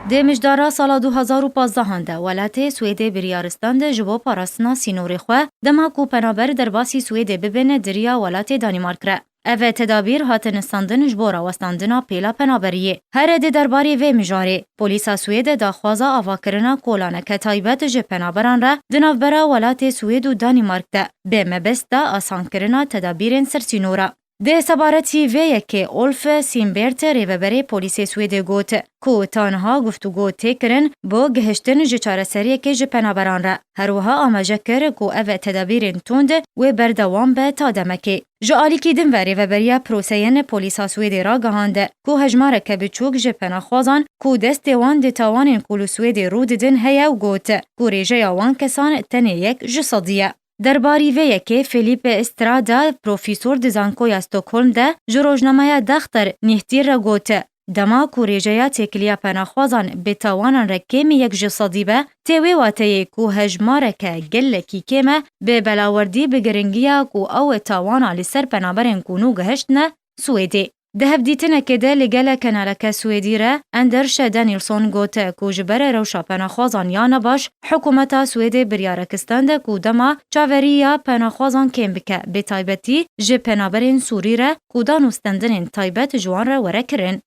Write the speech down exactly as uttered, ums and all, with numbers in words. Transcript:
Di mijdara sala du hezar û pazdehan de welatê Swêdê biryar stend ji bo parastina sînorê xwe, dema ku penaber derbasî Swêdê bibin di riya welatê Danîmark re. Ev tedabîr hatin standin ji bo rawestandina pêla penaberiyê. Here di derbarê vê mijarê, polîsa Swêd daxwaza avakirina kolaneke taybet ji penaberan re di navbera welatê Swêd û Danîmark de bi mebesta asankirina tedabîrên sersînora. Di sebaretî vê yekê Olf Simbert, rêveberê polîsê Swêdê got ku ta niha guftûgo tê kirin bo gihiştin ji çareseriyekê ji penaberan re. Her wiha amaje kir ku ev tedabîrên tund wê berdewam be ta demekê. Ji alîkî din ve rêveberiya proseyên polîsa Swêdê ragihand ku hejmareke biçûk ji penaxwazan ku destê wan di tawanên ku li Swêdê rû didin heye û got ku rêjeya wan kesan tenê yek ji sedî ye. Derbarî vê yekê Felipe Estrada, profesor di Zankoya Stockholm de ji rojnameya Dachter Nyheter re got, dema ku rêjeya têkiliya penaxwazan bi tawanan re kêmî yek ji sedî be, tê wê wateyê ku hejmareke gelekî kêm e, bi belawerdî bi giringiya ku ew tawana li ser penaberên ku nû gihiştine Swêdê. Di hevdîtinekê de li gele kanaleke Swêdî re Anders Danielsson got ku ji ber rewşa penaxwazan ya nebaş, hikûmeta Swêdê biryarek stend ku dema çaveriya penaxwazan kêm bike, bi taybetî ji penaberên Sûrî re ku dan û stendinên taybet ji wan re were kirin.